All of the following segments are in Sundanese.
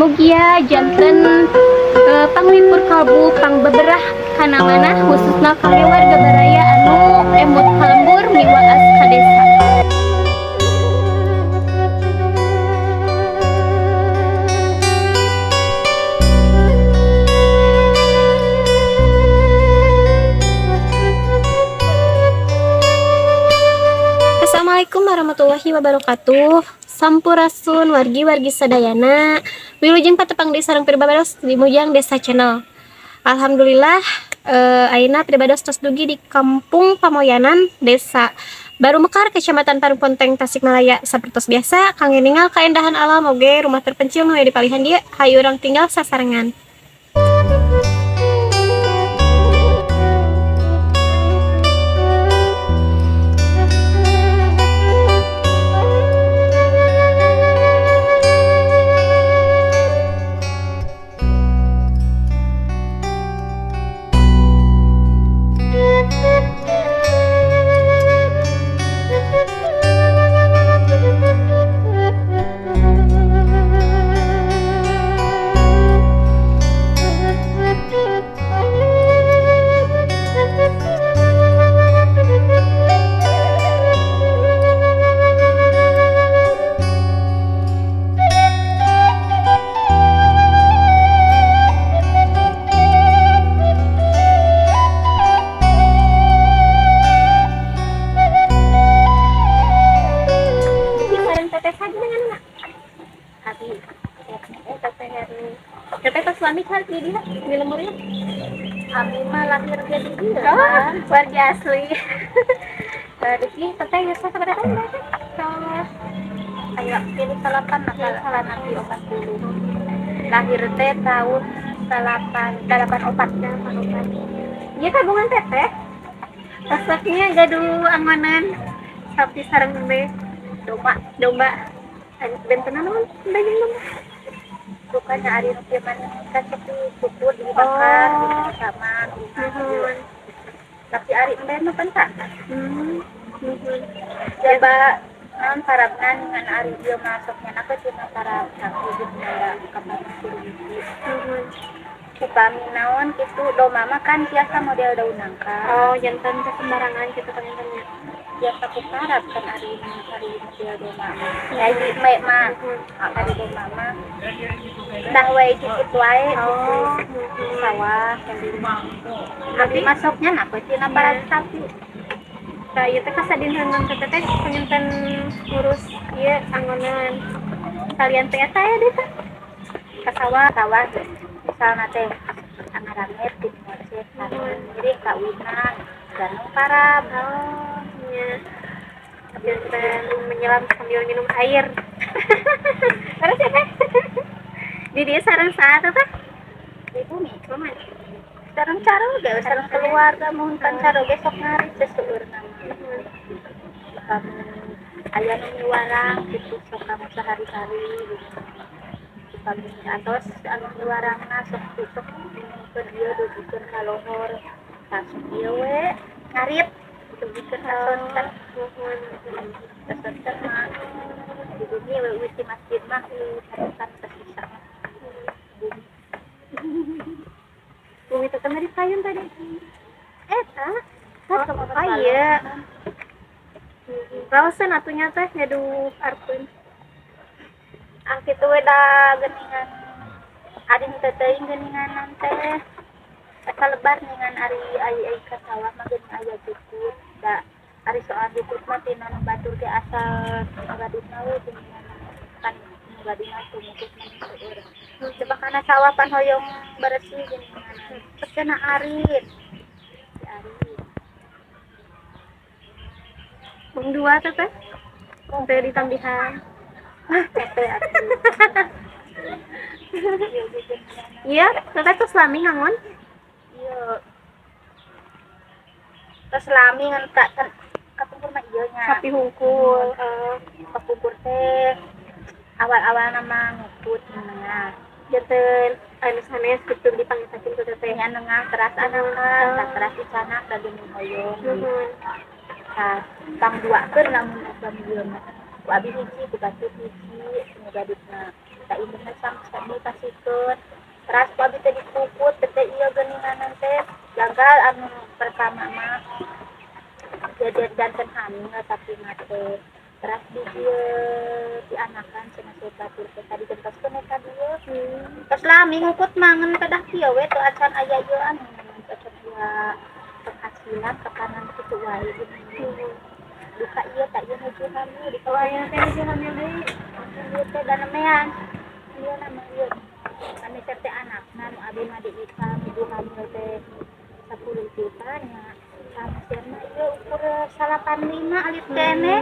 Mugia janten panglipur kalbu, pangbeberah kana manah, khususna kangge warga baraya anu emut ka lembur miwaas ka desa. Assalamualaikum warahmatullahi wabarakatuh. Sampurasun wargi-wargi sadayana. Wilujeng patepang deui sareng Pribados di Mujang Desa Channel. Alhamdulillah, ayeuna Pribados tos dugi di Kampung Pamoyanan, Desa Baru Mekar, Kecamatan Parungponteng, Tasikmalaya. Sapertos biasa, kangge ningal kaendahan alam oge rumah terpencil nu aya di palihan dieu, hayu urang tinggal sasarengan. Jadi sareng teteh saja dengan anak. Abi Teteh Heri. Teteh tos lami calik di dieu di lemburnya? Abi mah lahir ge di dieu. Oh, Kan. warga asli. Dugi teteh yuswa sabaraha tahun berarti? Tos Aya 38 nakal abi 40. Lahir teh tahun 8 84. 84. Ieu kagungan teteh. Resepnya gaduh angonan sapi sareng embe. Domba. Domba. Bentenan naon daging domba? Bukannya ari nu kieu mah kan sok dicukur, dibakar, Oh. sama. Nuhun. Tapi ari embe mah pan tak. Nuhun. Coba naon parabna ngan ari ieu mah sok nyanak we tina parab sapi gitu da kapan hiji. Nuhun. Upami naon kitu domba mah kan biasa model daun nangka. Oh, janten sembarangan gitu pangintennya. Biasa ku parab kan ari ari model domba mah. Ya di me mah Nuhun. ari domba mah tah we jukut wae gitu. Oh, nuhun. Sawah. Abi masuknya nak we tina parab sapi. Nah, ieu teh kasadintenan teteh teh panginten ngurus ieu angonan. Kalian teh eta ya deh teh. Ka sawah, sawah misalna teh angaramet di ngoceh jadi ka wina ganong parab. Oh, nya. Janten menyelam sambil minum air. Terus ya teh. Di dieu sareng saha teh? Di bumi Kumaha? Sareng caroge, sareng keluarga, mun pan caroge sok ngarit seseueurna mah. Upami aya nu miwarang gitu sok kamu sehari-hari gitu. Upami atos anu miwarangna sok sok minumkeun ieu dugikeun ka lohor. Tah sok ieu we ngarit dugikeun ka sonten. Nuhun. Ka sonten mah di bumi we euweuh di masjid mah euweuh carukan tersisa mah. Bumi. Bumi teteh mah di payun tadi. Eta. Oh, oh iya. Raoseun atuh nya teh gaduh arpun. Ah kitu we da geuningan ari henteu teuing geuninganan teh. Asa lebar ningan ari ai ai ka sawah mah geuning aya jukut da ari soal jukut mah tina nu batur ge asal nu gaduhna we geuningan kan nu gaduhna tumukut mah seueur. Coba kana sawah pan hoyong beresih geuningan. Terus cenah arit. Di arit. Mung dua teh teh. Teh ditambihan. Ah, teteh atuh. Ieu ge geuningan. Iya, teteh tos lami ngangon. Ieu. Tos lami ngan tak kapungkur mah ieu nya. Sapi hungkul. Kapungkur teh awal-awal nama ngukut nengah. Janten anu sanes kitu dipangitakeun ku teteh. Nya nengah teras anakan, tah teras icanak da geuning hoyong. Nuhun. Tah pangduakeun lamun upami ieu mah. Ku abi hiji, ku batur hiji, nu gadutna. Ka indungna sam di ka Dibersihkeun teras ku abi teh dikukut teh ieu geuninganan teh gagal. Anu pertama mah jadi janten hamil, tapi mah teh teras di dieu dianakan cenah saur batur teh tadi gentoskeun ka dieu. Terus lami ngukut mah, ngan kedah kieu we, teu acan aya ieu, anu acan aya penghasilan tekanan kitu wae geuning. Duka ieu tak ieu nuju hamil di Oh, aya teh nuju hamil deui. Ieu teh da nemean ieu nama ieu kami teh anakna nu abi mah diikam nuju hamil teh 10 juta nya, sama mah ieu ukur 85 alit keneh.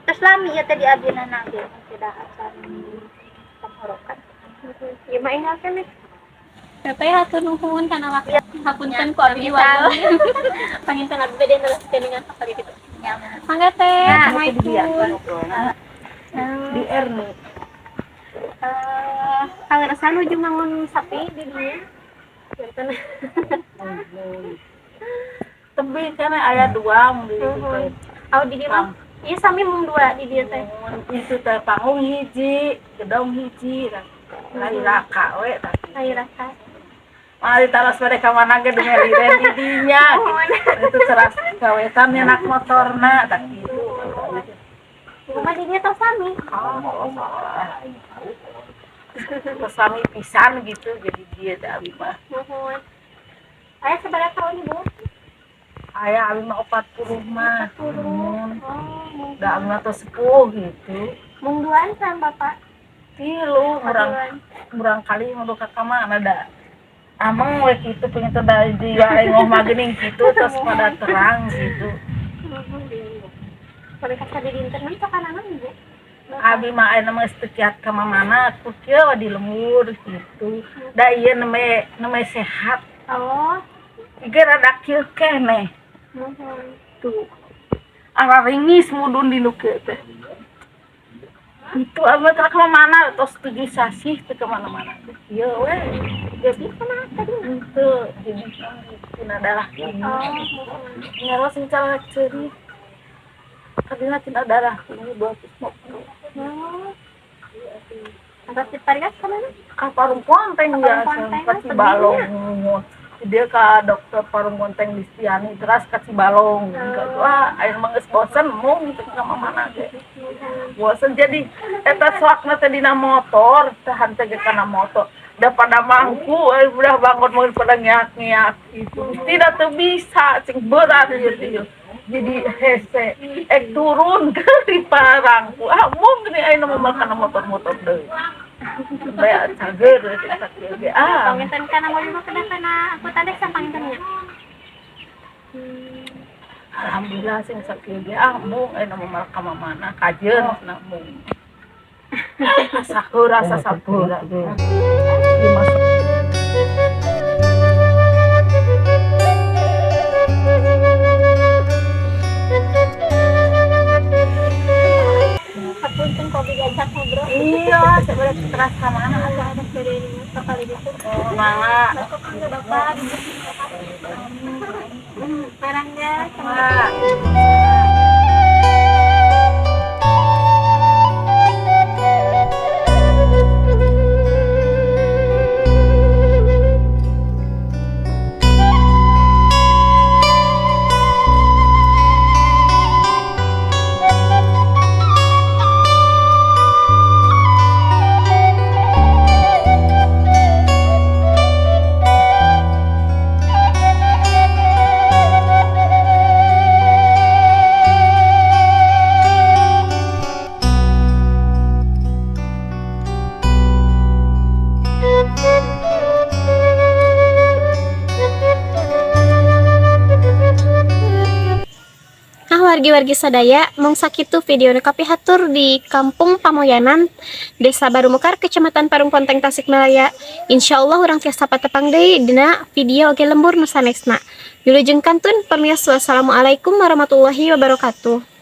Terus lami ieu teh di abina ge tidak acan tenggorokan. Ieu mah enggal keneh. Teteh, hatur nuhun kana waktu. Hapunten ku abi wae. Panginten abi bade neruskeun dengan sakali kitu. Mangga, Teh. Assalamualaikum. Di R nih. Eh, kaleresan nuju mangun sapi di dieu. Janten. Tebih kan aya dua mun di ditu teh. Oh, di dieu mah. Ieu sami mung dua di dieu teh. Itu teh panggung hiji, gedong hiji, lain raka we tah. Ayo raka. Mari taros bade ka mana ge dumeliren di dinya. Itu teras kawetan nyenak motorna tah kitu. Rumah di dieu tos sami. Terus sami pisan gitu jadi dia teh abi mah. Nuhun. Aya sabaraha tahun, Ibu? Aya abi mah 40 mah. 40. Oh, mung Da abi mah tos sepuh gitu. Mung duaan sama Bapak. Tilu murang Duaan. Murang kali mun ka mana da. Ameng we kitu pengen teh da di wae mah geuning kitu terus pada terang gitu. Sampai ka di dinten mah sok kanangan, Ibu. Abi mah aya mah geus teu kiat ka mamana, ku kieu we di lembur gitu. Da ieu nembe nembe sehat. Oh, Ieu rada kieu keneh. Nuhun. Tuh. Araringis mudun di nu kieu teh. Itu abi mah teu ka mana tos 7 sasih teu ka mana-mana teh. Ieu we. Jadi kenapa tadi? Henteu jadi tina darah tinggi. Oh, nuhun. Ngaros sing cara ceurik. Kadina tina darah tinggi 250. Oh. Atas diparikas ka mana? Ka Parung Ponteng ya, Parung Ponteng, ka Cibalong. Dia ka dokter Parung Ponteng Listiani, terus ka Cibalong. Oh. Wah, aya mah geus bosen mung teu ka mana ge. Bosen jadi eta soakna teh dina motor, teh henteu ge kana motor. Da pada mangku, udah bangun mau pada ngiak-ngiak gitu. Tidak tuh bisa, cing berat gitu. Jadi hese, ek turun ke di parangku. Ah, mung gini ayeuna mah kana motor-motor deui. Bae cager sakieu ge ah. Panginten kana mobil mah kedah kana angkutan deh sang pangintennya. Alhamdulillah sing sakieu ge ah mung ayeuna mah ka mana kajeun na mung. Asa heura asa sabeura. Ieu mah. Hapunten kok diajak ngobrol. Iya, sebenarnya teras ka mana Ada ada dari ini sekali gitu. Oh, mangga. Bapak mangga, Bapak. Barangnya. Mangga. Nah, wargi-wargi sadaya, mung sakitu video nu kapihatur di Kampung Pamoyanan, Desa Baru Mekar, Kecamatan Parung Ponteng, Tasikmalaya. Insya Allah urang tiasa patepang deui dina video oge lembur nu sanesna. Wilujeng kantun, pamiarsa. Wassalamualaikum warahmatullahi wabarakatuh.